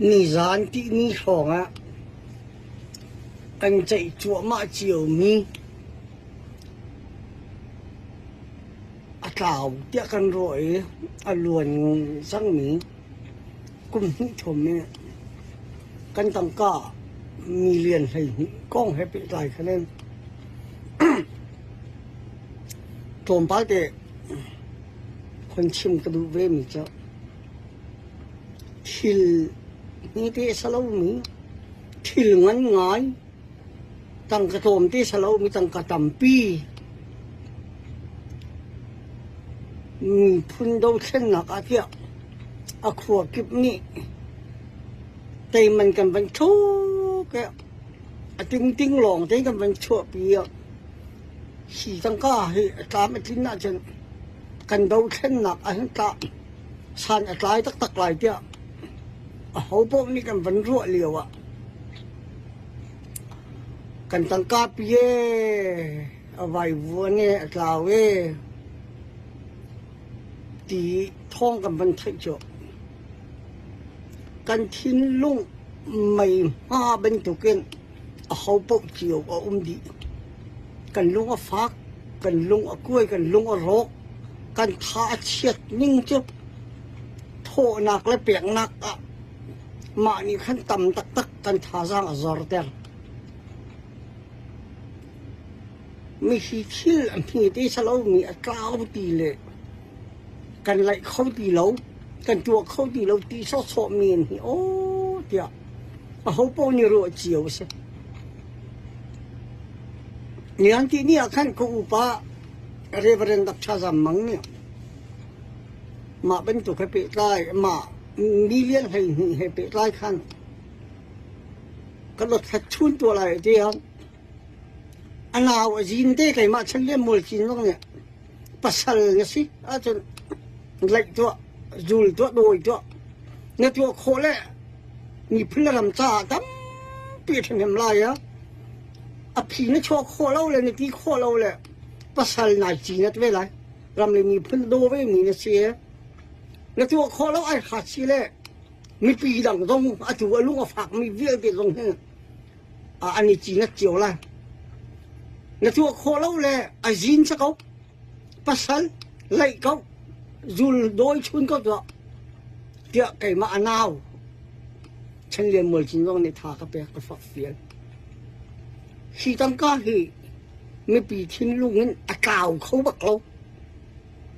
Nizaan tihni hrawng ah kan ceih cuahmah ciomi a tlau tiah kan ruah i a luan cangmi kum hnih thum i kan tangka million 12 kong he pehtlai khan in tlawmpal te hun chim ka duh vemi cu thil hmete a si lomi thil ngan ngai tangka tlawmte a si lomi tangka tampi miphun dothlennak ah tiah a khua kip nih teiman kan van thuk i a tingting lawng tein kan van chuahpi i hi tangka hi a tlam a tlin ahcun kan dothlennak ah hin tah san a tlai taktak lai tiah ahopaoh nih kan van ruah lio ah kan tangka pi ee a vaivuan ee a tlau ee ti thawng kan van theih cu kan thinlung mei hma bantukin ahopaoh cio a um dih. Kan lung a fak, kan lung a kuai, kan lung a rawk, kan tha a chiat ning cu thawhnak le peknak ah mah nih khan tam taktak kan thazaang a zorter. Mihi thil a hmete si lomi a tlau ti le kan laih kho ti lo, kan tuah kho ti lo ti sawhsawh men hi aw tiah ahopaoh nih ruah cio a si. Nian ti ni ah khan ka upa Reverend Dr. Zam Mang nih mah bantuk he pehtlai mah million 12 he pehtlai khan ka dothlat chun tuah lai tiah a nau a zin te keimah chan le mual cin zong nih pasal na si ahcun laih tuah zul tuah dawi tuah na tuah khawh le miphun le ram caah tampi a ṭhahnem lai a a phi na chuah khawh lo le na ti khawh lo le pasal nai cinat ve lai ram le miphun daw ve mi na si na tuah khawh lo ai kha si le mipi dang zong atu a lung a fak mi vialte zong hin an i cinat cio lai na tuah khawh lo le a zin sa ko pasal laih ko zul dawi chun ko tuah tiah keimah a nau Chan Lian Mual Cin zong nih tha ka pek ka fak fial hi tangka hi mipi thinlung in a tlau kho bak lo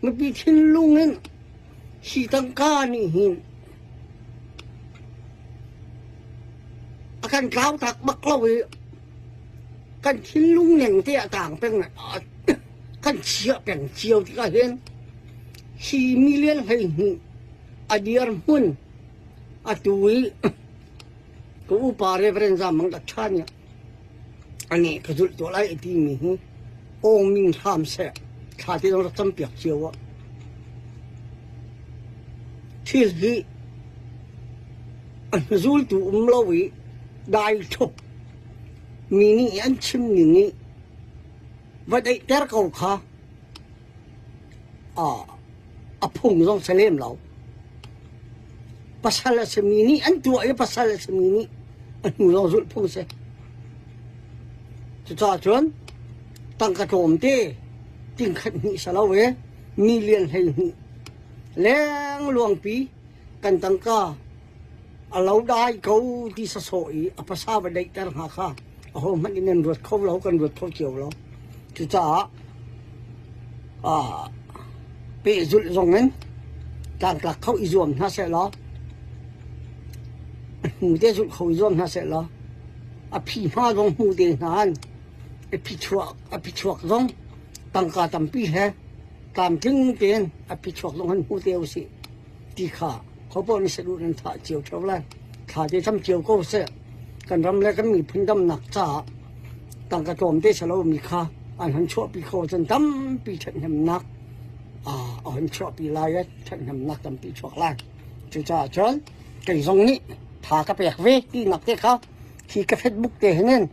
mipi thinlung in hi tangka nih hin a kan tlau tak bak lo i kan thinlung neng te a tang peng kan chiah peng cio tikah hin hi million 12 a dirhmun atu i ka upa Reverend Zam Mang Dak Ṭha nih ani ka zulh tuah lai a timi hi awng ming hram seh thla te zong rak campiak cio ah thil hi a hnuzultu um lo i dai ṭhup mi nih an chim ning i va daihter ko kha a phung zong si lem lo. Pasal a simi nih an tuah i pasal a simi nih a hnu zong zulh phung si. Cucaah cun tangka tlawmte tingkhat hnih si lo i million 12 lengluangpi kan tangka a lo dai ko ti sasawh i a pasa va daihter hnga kha ahohmanh in nan ruat kho lo kan ruat kho cio lo. Cucaah pehzulh zong in tlangtlak kho i zuam hna seh law a hnu te zulh kho i zuam hna seh law a phi hma zong hmu te hna an a phichuak zong tangka tampi he tlamtling tein a phichuak zong han hmu te usih ti kha hopoh nih saduh nan thah cio ṭheo lai. Thla te cam cio ko seh. Kan ram le kan miphun damnak caah tangka tlawmte si lomi kha an hon chuahpi kho cun tampi ṭhathnemnak a hon chuahpi lai i ṭhathnemnak tampi chuak lai. Cucaah cun kei zong nih tha ka pek ve tinak te kha hi ka Facebook te hin in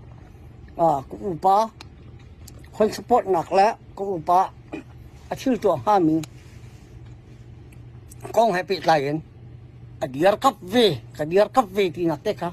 ka upa hon support nak le ka upa a thil tuah hngami kong he pehtlai in. A diar kap ve, ka diar kap ve tinak te kha.